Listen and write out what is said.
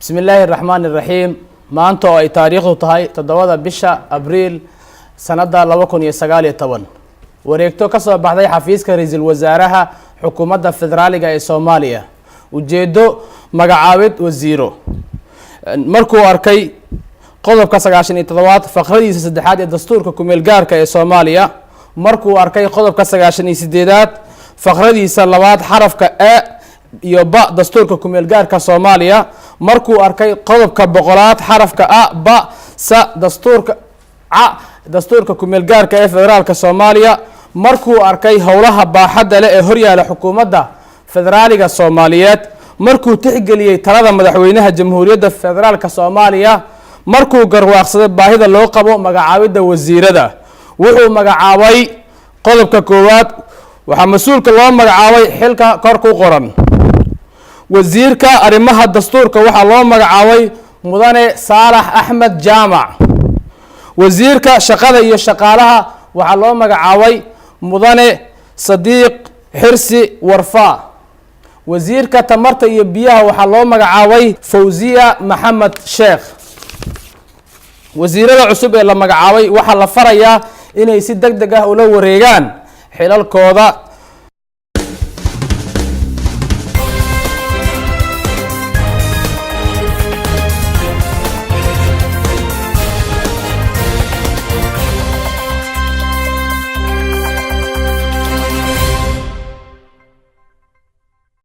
Bismi illaahi raxmaan iraxiim. Maanta oo ay taariikhdu tahay 7da bisha Abriil sanadda 2019, wareegto ka soo baxday xafiiska ra-iisul wasaaraha Xukuumadda Federaaliga ee Soomaaliya. Ujeeddo: magacaabid wasiiro. Markuu arkay qodobka 97aad faqradiisa saddexaad ee dastuurka kumeel gaarka ee Soomaaliya, markuu arkay qodobka 98aad faqradiisa labaad xarafka e iyo ba dastuurka kumeel gaarka Soomaaliya, markuu arkay qodobka 100aad xarafka a, ba, sa dastuurka ca dastuurka kumeel gaarka ee federaalka Soomaaliya, markuu arkay howlaha baaxadda leh ee horyaala Xukuumadda Federaaliga Soomaaliyeed, markuu tixgeliyey talada Madaxweynaha Jamhuuriyadda Federaalka Soomaaliya, markuu garwaaqsaday baahida loo qabo magacaabidda wasiirada, wuxuu magacaabay: qodobka koowaad, waxaa mas-uulka loo magacaabay xilka kor ku qoran. Wasiirka arrimaha dastuurka waxaa loo magacaabay Mudane Saalax Axmed Jaamac. Wasiirka shaqada iyo shaqaalaha waxaa loo magacaabay Mudane Sadiiq Xirsi Warfaa. Wasiirka tamarta iyo biyaha waxaa loo magacaabay Fawziya Maxamed Sheekh. Wasiirada cusub ee la magacaabay waxaa la farayaa inay si deg deg ah ula wareegaan xilalkooda.